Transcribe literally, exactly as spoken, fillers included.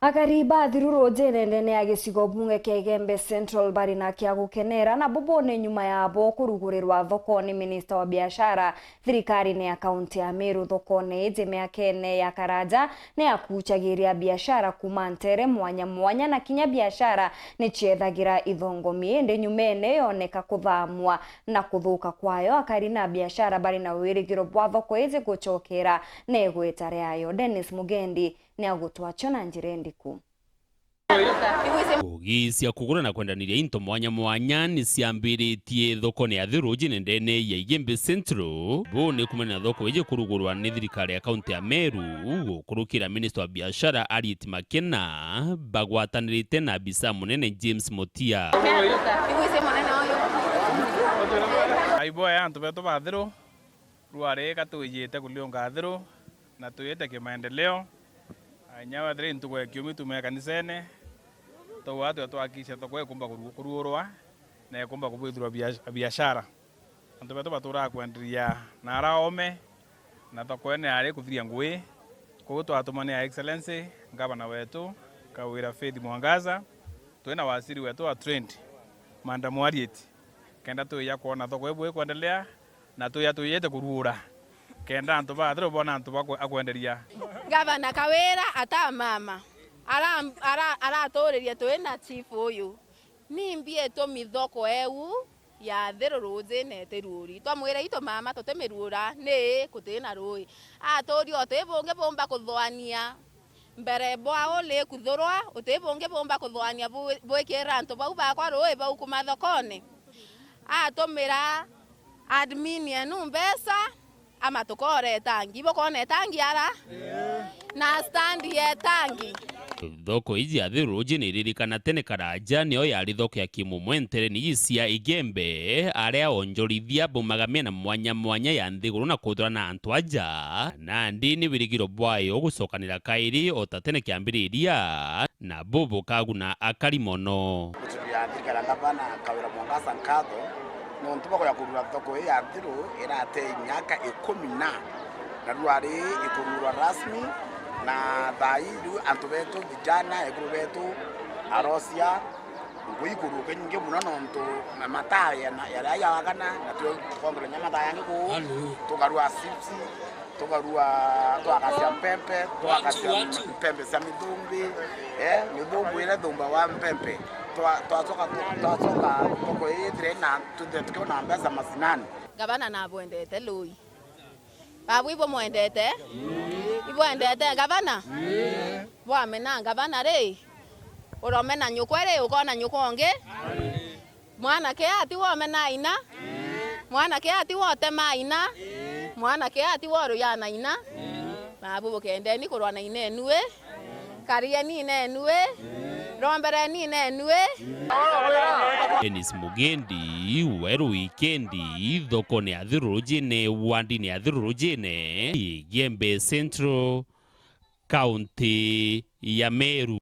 Akari ba Athiru rujine ndene ya gicigo bunge kia Igembe Central bari na kia gukenera, na bubu ni nyuma yabo kurugurirwa thoko ni minista wa biashara thirikarine ya kaunti ya Meru. Thokone iji miakene ya karaja ni yakuchagiria biashara kuma ntere mwanya mwanya, na kinya biashara ni ciethagira ithongomi, indi nyumene yoneka kuthamwa na kuthuka kwayo. Akari na biashara bari na wirigiro bwa thoko iji gucokera na igweta riayo. Dennis Mugendi ni agutwacho na njira indiku. Ngugi cia kugura na kwendaniria into mwanya mwanya ni ciambiritie thokone ya Athiru rujine ndene ya Igembe Central. Buu ni kumania na thoko iji kurugurwa ni thirikari ya kaunti ya Meru, gukurukira minista wa biashara Harriet Makena, bagwatanirite na abisa munene James Mutia. Aiboya antu betu ba Athiru, rwari ka twijite kuliunga Athiru na twijite kimaendeleo. Inya wethire i ntuku ya kiumia tume kanisene, twauga twe twakisha thoko ikumba kuru-, kuruurwa na ikumba kubwithirwa bia-, biashara. Antu betu baturaga kwenderia na ara oome, na thoko ene yari kuthiria ngui. Koguo twatumania Excellency Ngavana wetu Kawira Faith Mwangaza, twi na waziri wetu wa trade, Madam Harriet, kenda twija kwona thoko ibu ikwendelea, na twija twijite kuruura, kenda antu ba Athiru boona antu ba kwe-, akwenderia. Gavana Kawira atamama, ara-, ara-, aratuuririe twi na chief uyu. Nimbi itumi thoko eu ya Athiru rujine itiruuri? Twamwira itu mama tutimiruura, ni kutina ruui. Atuuria uti bungi bumba kuthoania mbere bwa uli kuthurwa, uti bungi bumba kuthoania bu-, bwikirira antu bau bakwa ruui bau kuma thokone. Atumira admin enu mbeca, ama tukoora itangi. Ibukoona itangi ara? Na stand ya itangi. Thoko iji ya Athiru rujine iririkana tene karaja niyo yari thoko ya kimumwe ntereni iji cia Igembe, aria onjorithia baumaga miena mwanya mwanya ya nthiguru na kuthurana na antu aja. Nandi ni wirigiro bwayo gucokanira kairi o ta tene kiambiriria, na buu bukaguna akari mono. Gucuria thirikari ya Ngavana Kawira Mwangaza nkatho, nontu bwa kuja kurura thoko ii ya Athiru irate miaka ikumi na, na riu ari ikururwa rasmi, na thaa ii riu antu betu, vijana, ekuru betu, arocia, ngui ikuruka inyingi mono nontu na mataa ya na, yaria yawakana, na twe-, tukongereria mataa yangi kuu, tukarua chips, tukarua, twakacia mpempe, twakacia mpempe cia mithumbi, eh, mithumbi iria ithumbawa mpempe. Twa-, twacoka, twacoka thoko ii ithire na tuthe tukiona mbeca macinani. Gavana nabwendete lui. Babu ibumwendete? Ibwendete gavana? Bwamena gavana ri, uromena nyukwe ri, ukona nyukwa ungi? Mwanake ati womena ina? Mwanake ati wotema ina? Mwanake ati woruyana ina? Babu bukendeni kurwa na inenu wi? Karieni inenu wi? Rombereni inenu wi? Dennis Mugendi, Weru Wikendi, thokone ya Athiru rujine, wandine ya Athiru rujine, Igembe Central, kaunti ya Meru.